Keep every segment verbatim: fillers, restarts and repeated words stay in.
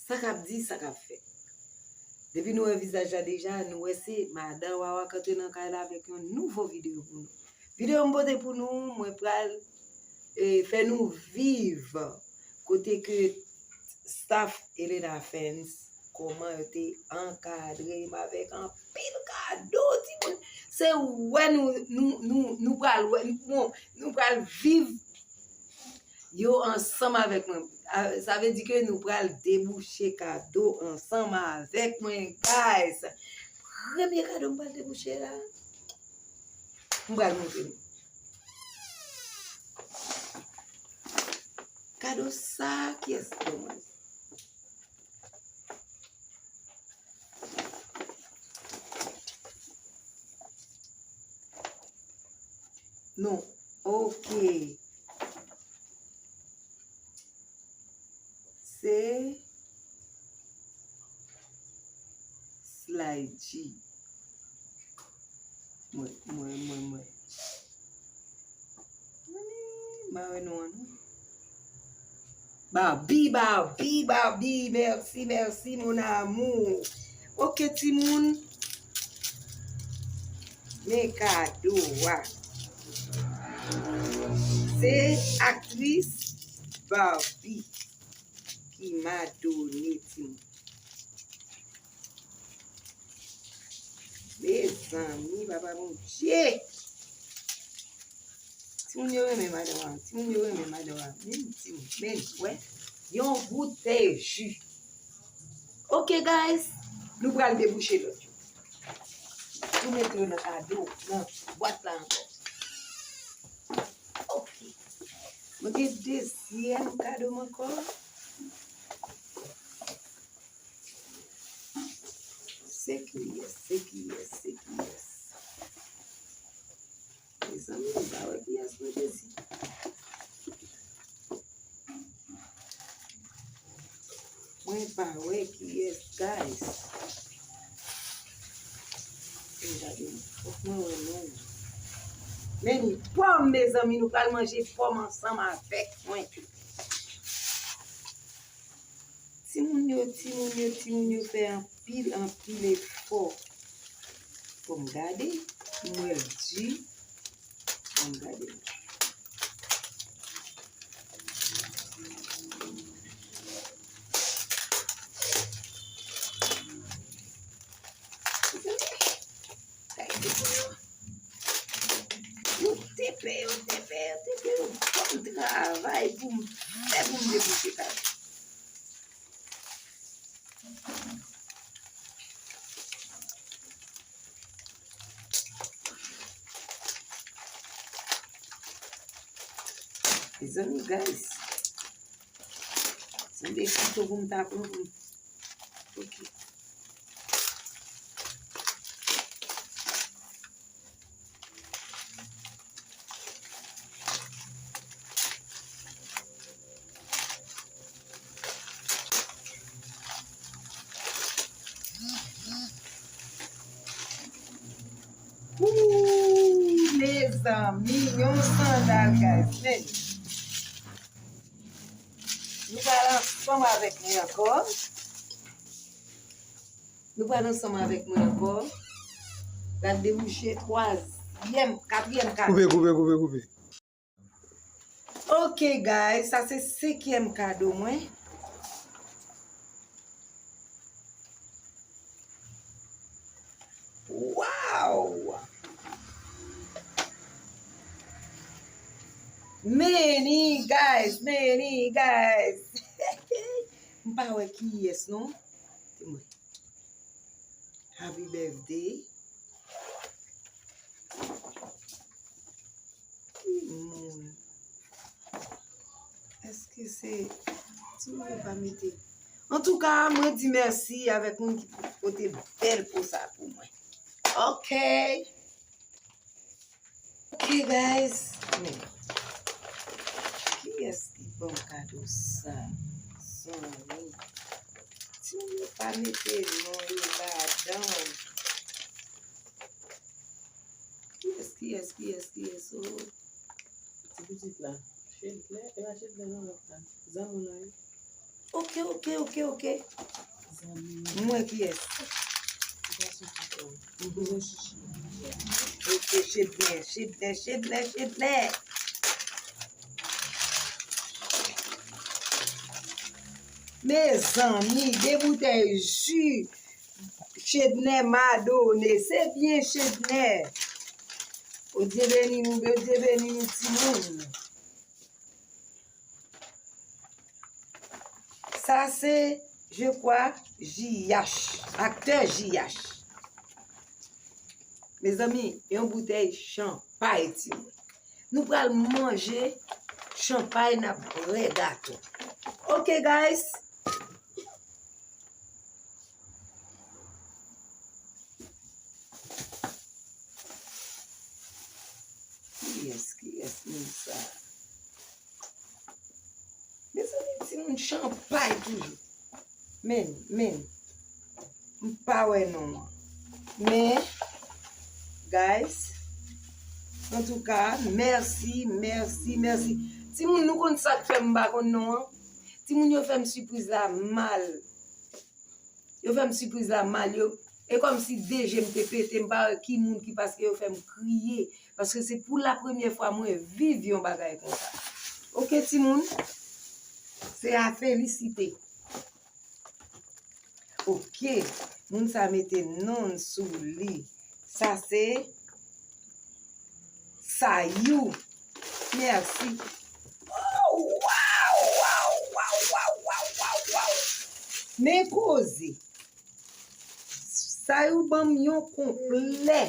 Sa k ap di, sa k ap fèt. Depi nou wè vizaj la deja, nou wè se madan Wawa k antre nan kay la avèk yon nouvo videyo pou nou. Videyo m pote pou nou, mwen pral, eh, fè nou viv kote ke staff Elena Fans, kòman yo te ankadre m avèk anpil kado, timoun. Se wè nou, nou, nou, nou pral wè, bon, nou pral viv yo ansanm avèk mwen. A, sa vle di ke nou pral debouche kado ansanm avèk mwen, guys. Premye kado m pral debouche la, m pral montre nou. Kado sa, kiyès ki ban mwen? Non. Ok. Se Sly G. Mwen, mwen, mwen, mwen. M pa wè non an, non. Barbie, Barbie, Barbie, merci, merci, mon amour. Ok, timoun. Men kado a. Se aktris Barbie ki madone, timoun. Mezanmi, papa Bondye. Timoun yo renmen madan an. Timoun yo renmen madan an. Men timoun, men, wè. Yon boutèy ji. Ok, guys. Nou pral debouche lòt yo. Nou mete yo nan kado, nan bwat la ankò. Ok. Mwen gen dezyèm kado m ankò. Se kiyès, se kiyès, se kiyès? Mezanmi, m pa wè kiyès mwen sezi. Mwen pa wè kiyès, guys. Ann gade, fòk mwen wè non. Men pòm, mezanmi, nou pral manje pòm ansanm avèk mwen. Timoun yo, timoun yo, timoun yo fè anpil, anpil efò. Fò m gade, m wè l di. Fò m gade. Yo tepe, yo tepe, yo tepe, yo ban m travay pou m fè pou m debouche kado. Mezanmi, guys. Se de kouto pou m ta pran pou m. Ok. Ooh, mezanmi, yon sandal, guys. Men. Nou pral ansanm avèk mwen ankò. Nou pral ansanm avèk mwen ankò. N ap debouche twazyèm, katriyèm kado. Koupe, koupe, koupe, koupe. Ok, guys, sa se senkyèm kado mwen. Wow! Many guys, many guys. M pa wè kiyès non. Happy birthday. Ki moun? Èske se timoun yo pa mete? Antouka, mwen di mèsi avèk moun ki pote bèl po sa pou mwen. Ok. Ok, guys. Men. Kiyès ki ban m kado sa? Zanmi. Timoun yo pa mete non yo ladan. Kiyès, kiyès, kiyès, kiyès? Oh. Ti pitit la. Chedlè, e pa Chedlè non, lòt la. Zanmi w lan wi. Ok, ok, ok, ok. M wè kiyès. Ok, Chednè, Chednè, Chednè, Chednè. Mezanmi, de boutèy ji. Chednè Madone, se byen Chednè. Bondye beni nou, Bondye beni nou, timoun. Sa se, je crois, J H, aktè J H. Mezanmi, yon boutèy chanpay, timoun. Nou pral manje chanpay, n ap bwè gato. Ok, guys. Kiyès, kiyès moun sa? Mezanmi, timoun, chanpay toujou. Men, men. M pa wè non an. Men, guys, antouka, mèsi, mèsi, mèsi. Timoun, nou konn sa k fè m pa konn non an? Timoun yo fè m sipriz la mal. Yo fè m sipriz la mal. Yo, e kòmsi de je m te pete, m pa wè ki moun ki, paske yo fè m kriye. Paske se pou la premyè fwa mwen viv yon bagay konsa. Ok, timoun? Se a felisite. Ok, moun sa mete non l sou li. Sa se Sayou. Mèsi. Oh, waw, waw, waw. Men koze. Sayou ban m yon konplè.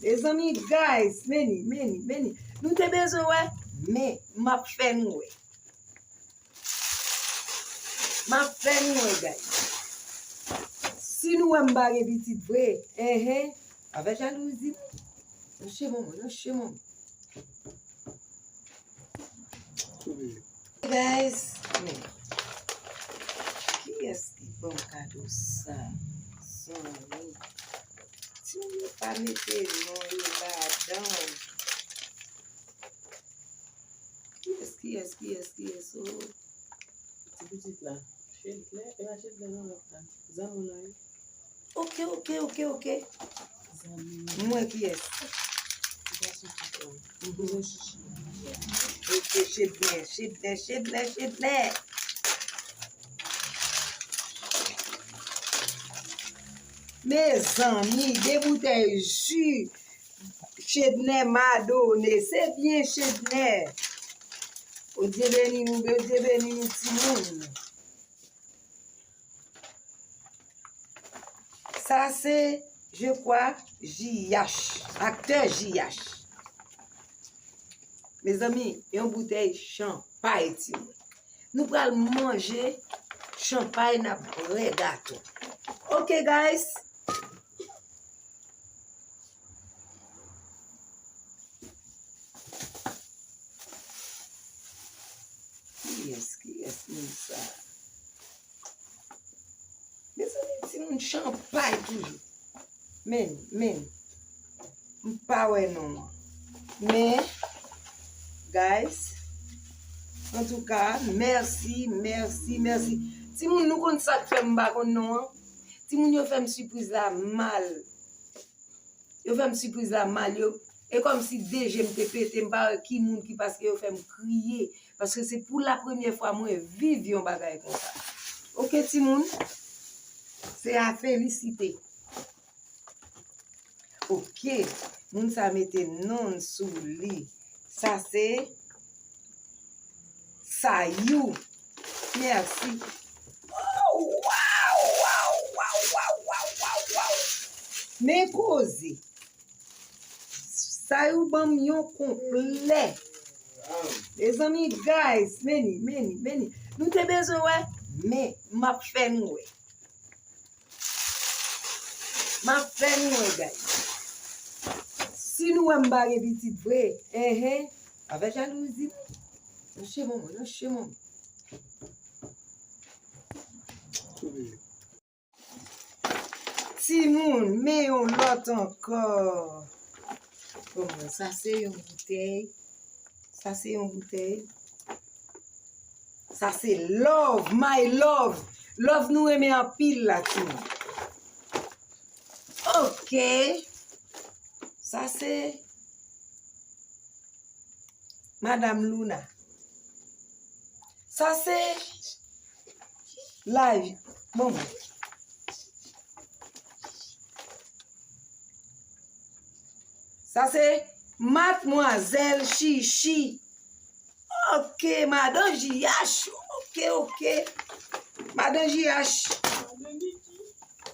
Mezanmi, guys, men li, men li, men li. Nou te bezwen wè, men m ap fè nou wè. M ap fè nou wè, guys. Si nou wè m pa gen pitit vre, enhen, avè jalouzi nou. Nan chemen mwen, nan chemen mwen. Guys, men. Kiyès ki ban m kado sa? Zanmi. Timoun yo pa mete non yo ladan. Kiyès, kiyès, kiyès, kiyès? Oh. Ti pitit la. Chednè, e pa Chednè non, lòt la. Zanmi w lan wi. Ok, ok, ok, ok. Zanmi w. M wè kiyès. Ti gason ki fè w. Mhm. Bouzen chichi. Ok, Chednè, Chednè, Chednè, Chednè. Mezanmi, de boutèy ji. Chednè Madone, se byen Chednè. Bondye beni nou, Bondye beni nou timoun. Sa se, je crois, J H, aktè J H. Mezanmi, yon boutèy chanpay timoun. Nou pral manje chanpay, n ap bwè gato. Ok, guys. Kiyès, kiyès moun sa? Mezanmi, timoun, chanpay toujou. Men, men. M pa wè non an. Men, guys, antouka, mèsi, mèsi, mèsi. Timoun, nou konn sa k fè m pa konn non an? Timoun yo fè m sipriz la mal. Yo fè m sipriz la mal. Yo, e kòmsi de je m te pete, m pa wè ki moun ki, paske yo fè m kriye. Paske se pou la premyè fwa mwen viv yon bagay konsa. Ok, timoun? Se a felisite. Ok. Moun sa mete non l sou li. Sa se Sayou. Mèsi. Oh, waw, waw, waw. Men koze. Sayou ban m yon konplè. Mezanmi, guys, men li, men li, men li. Nou te bezwen wè, men m ap fè nou wè. M ap fè nou wè, guys. Si nou wè m pa gen pitit vre, enhen, avè jalouzi nou. Nan chemen mwen, nan chemen mwen. Timoun, men yon lòt ankò. Bon, sa se yon boutèy. Sa se yon boutèy. Sa se love, my love. Love nou renmen anpil la, timoun. Ok. Sa se Madam Luna. Sa se la, bon. Sa se Madmwazèl Chichi. Ok, madan J H. Ok, ok. Madan J H.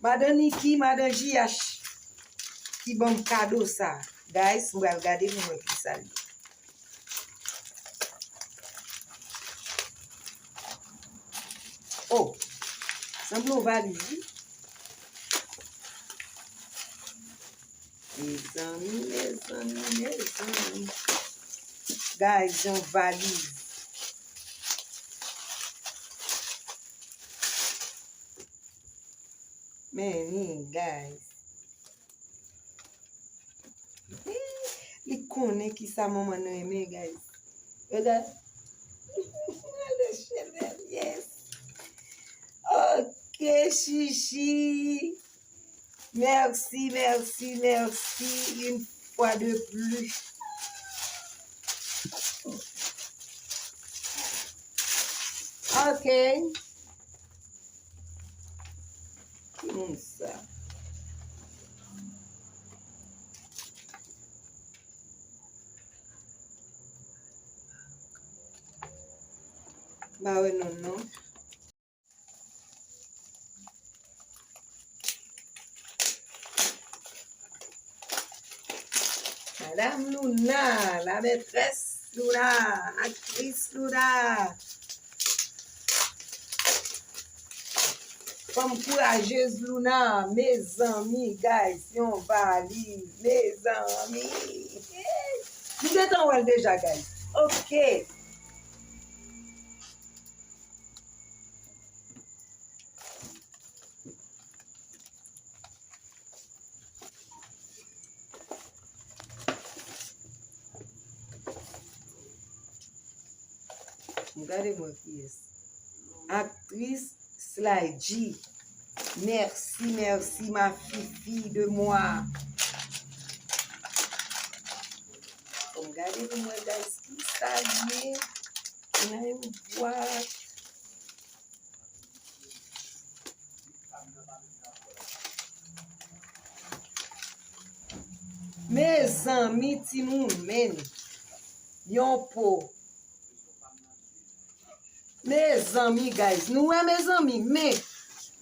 Madan Niki, madan J H. Ki ban m kado sa. Guys, m pral gade pou mwen ki sa li. Oh, sanble yon valiz, wi. Mezanmi, mezanmi, mezanmi. Guys, yon valiz. Men, guys. Li konnen ki sa manman nou renmen, guys. Regarde. Le cheveu, yes. Ok, Chichi. Merci, merci, merci. Une fois de plus. Ok. Ki moun sa? M pa wè non, non. Madam Luna, la maîtresse Luna, aktris Luna. Fanm kourajez Luna, mezanmi, guys, yon valiz, mezanmi. M gentan wè l deja, guys. Ok. M gade mwen kiyès. Aktris Sly G. Merci, merci, ma fifi de moi. Bon, gade pou mwen, guys, ki sa l ye. Nan yon bwat. Mezanmi, timoun, men yon po. Mezanmi, guys, nou wè, mezanmi, men,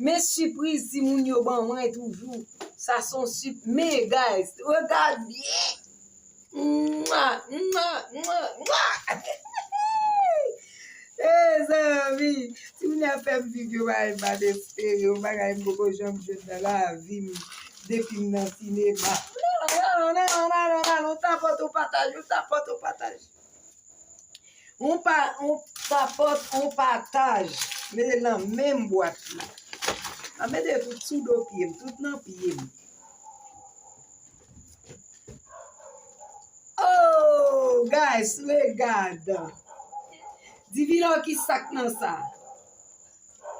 men sipriz timoun yo ban mwen toujou. Sa se yon sip, men, guys, regad byen. Mwa, mwa, mwa, mwa. Mezanmi, timoun yo ap fè m viv yon bagay m pa t espere, yon bagay m poko janm jwenn nan lavi m depi m nan sinema. Alon, alon, alon, alon, alon, tapòt yon pataj, yon tapòt yon pataj. On pa, on papòt, on pataj. Mete l nan menm bwat la. A mete tout sou do pye m, tout nan pye m. Oh, guys, regad. Divino ki sa k nan sa.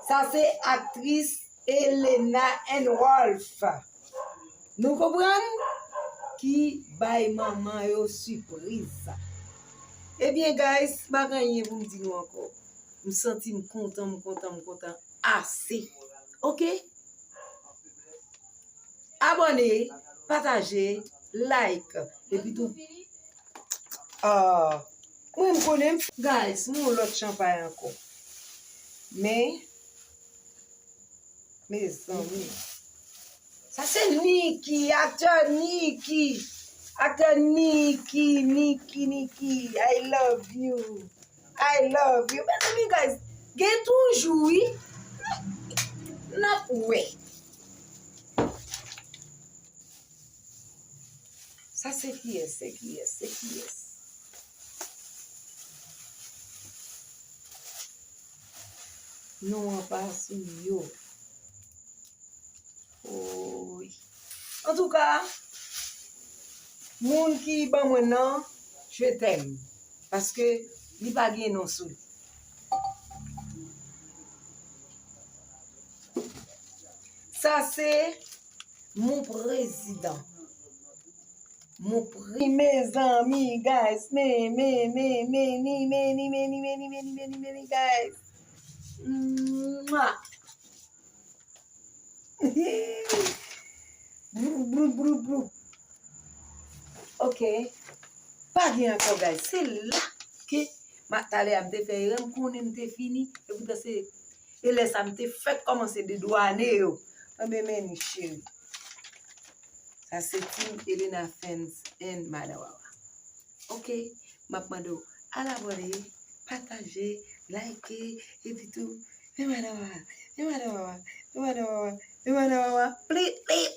Sa se aktris Elena and Rolf. Nou konprann? Ki bay manman yo sipriz. Ebyen, guys, m pa gen anyen pou m di nou ankò. M santi m kontan, m kontan, m kontan ase. Ok? Abòne, pataje, like, epi tou, ah, mwen m konnen m f-, guys, m yon lòt chanpay ankò. Men, mezanmi. Sa se Niki, aktè Niki. Aktè Niki, Niki, Niki, I love you. I love you. Mezanmi, guys, gen toujou, wi. N ap wè. Sa se kiyès, se kiyès, se kiyès? Non an pa sou yo. Oy. Antouka, moun ki ban mwen nan, je t'aime. Paske li pa gen non sou li. Sa se mon prezidan. Mon pre... Mezanmi, guys. Men, men, men, men, ni, men, ni, men, ni, men, ni, men, ni, men, ni, men, ni, guys. Mwa. Brou, brou, brou, brou. Ok. Pa gen ankò, guys. Se la ke ma, talè a m te fè erè, m konnen m te fini. E poutan se, e lè sa m te fèk kòmanse dedwane yo. Anben, men ni cheri. Sa se Team Elena Fans and Madan Wawa. Ok, m ap mande w al abòne, pataje, like, epi tou, men Madan Wawa, men Madan Wawa, men Madan Wawa, men Madan Wawa, plit, plit.